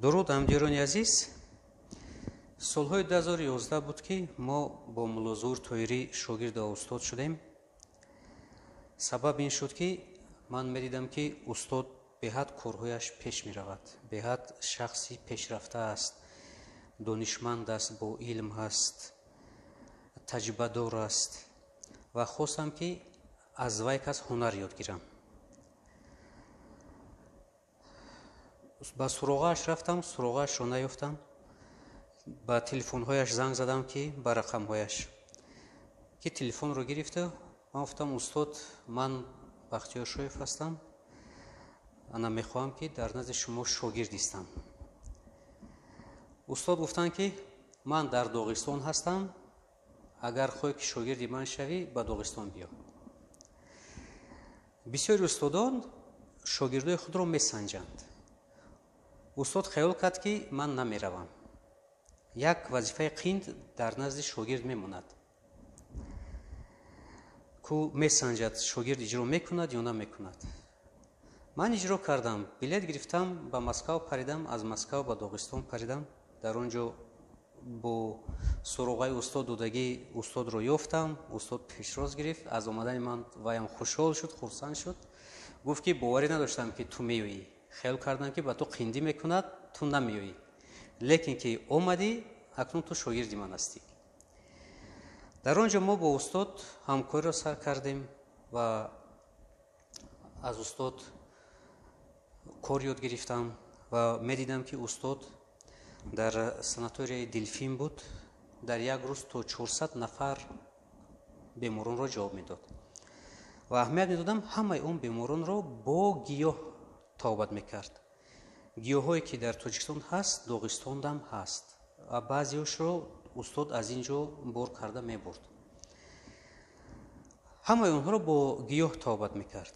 Дуруд, ҳамдиёрони азиз. Солҳои 2011 буд, ки мо бо Муллозуҳур Тоирӣ шогирд ва устод шудем. Сабаб ин шуд, ки ман медидам, ки устод беҳад корҳояш пеш меравад, беҳад шахси пешрафта аст, донишманд аст, бо илм ҳаст, таҷрибадор аст ва хостам, ки аз вай кас ҳунар ёд гирам. Ба суроғааш рафтам, суроғаашро наёфтам. Ба телефонҳояш занг задам, ки ба рақамҳояш, ки телефонро гирифта, ман гуфтам: «Устод, ман Бахтиёр Шоев ҳастам, ана мехоҳам, ки дар назди шумо шогирд истам». Устод гуфтанд, ки ман дар Доғистон ҳастам, агар хоҳӣ, ки шогирди ман шавӣ, ба Доғистон биё. Бисёри устодон шогирдои худро месанҷанд. Устод хаёл кард, ки ман намеравам, як вазифаи қинд дар назди шогирд мемонад, ку месанҷад, шогирд иҷро мекунад ё намекунад. Ман иҷро кардам, билет гирифтам, ба Москав паридам, аз Москав ба Доғистон паридам. Дар он ҷо бо суроғаи устод додагӣ устодро ёфтам. Устод пешроз гирифт аз омадани ман, ваям хушҳол шуд, хурсанд шуд. Гуфт, ки боварӣ надоштам, ки ту меоӣ, хаёл кардам, ки ба ту қиндӣ мекунад, ту намеоӣ, лекин ки омадӣ, акнун ту шогирди ман ҳастӣ. Дар он ҷо мо бо устод ҳамкориро сар кардем ва аз устод кор ёд гирифтам ва медидам, ки устод дар санаторияи Дилфин буд, дар як рӯз то 400 нафар беморонро ҷавоб медод ва аҳамият медодам, ҳамаи он беморонро бо гиёҳ табобат мекард. Гиёҳҳое, ки дар Тоҷикистон ҳаст, Доғистондам ҳаст ва баъзеошро устод аз ин ҷо бор карда мебурд. Ҳамаи онҳоро бо гиёҳ табобат мекард.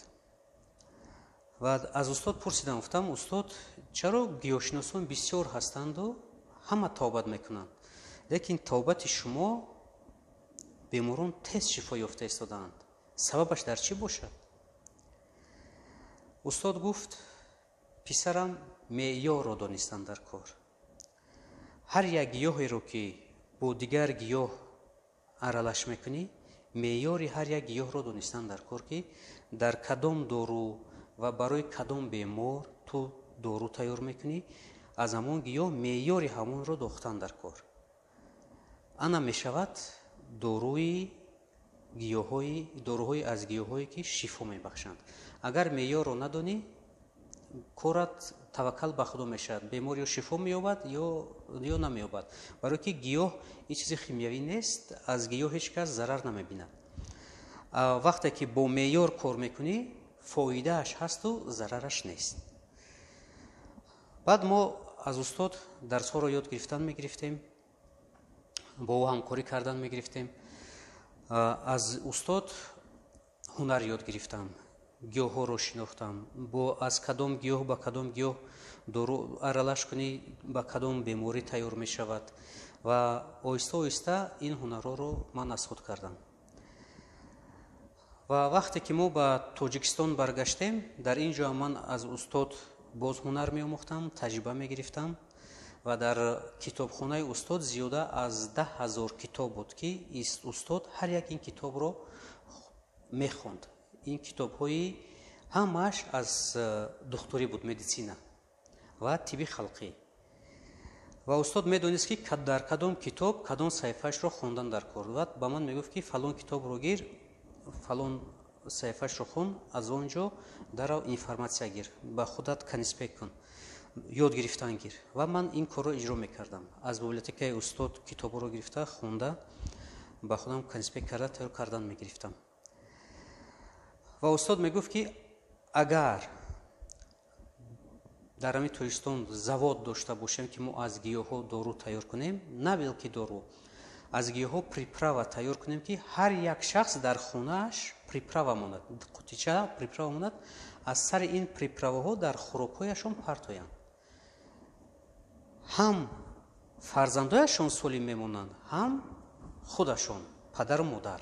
Ва аз устод пурсидам, гуфтам: «Устод, чаро гиёҳшиносон бисёр ҳастанду ҳама табобат мекунанд, лекин табобати шумо беморон тез шифо ёфта истодаанд? Сабабаш дар чӣ бошад?» Устод гуфт: «Писарам, меъёрро донистан дар кор. Ҳар як гиёҳеро, ки бо дигар гиёҳ аралаш мекунӣ, меъёри ҳар як гиёҳро донистан дар кор, ки дар кадом дору ва барои кадом бемор ту дору тайёр мекунӣ, аз ҳамон гиёҳ меъёри ҳамонро дохтан дар кор. Ана мешавад доруи гиёҳҳои, доруҳои аз гиёҳҳое, ки шифо мебахшанд. Агар меъёрро надонӣ, корат таваккал ба Худо мешавад, бемор ё шифо меёбад, ё намеёбад, барое ки гиёҳ ин чизи химиявӣ нест, аз гиёҳ ҳеҷ кас зарар намебинад. Вақте ки бо меъёр кор мекунӣ, фоидааш ҳасту зарараш нест». Баъд мо аз устод дарсҳоро ёд гирифтан мегирифтем, бо ӯ ҳамкорӣ кардан мегирифтем. Аз устод ҳунар ёд гирифтам, гиёҳҳоро шинохтам, бо аз кадом гиёҳ ба кадом гиёҳ дору аралаш кунӣ, ба кадом беморӣ тайёр мешавад ва оҳиста оҳиста ин ҳунарҳоро ман аз худ кардам. Ва вақте ки мо ба Тоҷикистон баргаштем, дар ин ҷо ман аз устод боз ҳунар меомӯхтам, таҷриба мегирифтам ва дар китобхонаи устод зиёда аз 10 000 китоб буд, ки устод ҳар як ин китобро мехонд. Ин китобҳои ҳамааш аз духтурӣ буд, медицина ва тибби халқӣ. Ва устод медонист, ки дар кадом китоб кадом саҳифаашро хондан дар кор ва ба ман мегуфт, ки фалон китобро гир, фалон саҳифаашро хон, аз он ҷо дарав информатсия гир, ба худат конспект кун, ёд гирифтан гир. Ва ман ин корро иҷро мекардам, аз библиотекаи устод китобҳоро гирифта, хонда, ба худам конспект карда, тайёр кардан мегирифтам. Ва устод мегуфт, ки агар дар ҳамин Тоҷикистон завод дошта бошем, ки мо аз гиёҳҳо дору тайёр кунем, на балки дору, аз гиёҳҳо приправа тайёр кунем, ки ҳар як шахс дар хонааш приправа монад, қутича приправа монад, аз сари ин приправаҳо дар хӯрокҳояшон партоянд, ҳам фарзандояшон солим мемонанд, ҳам худашон, падару модар.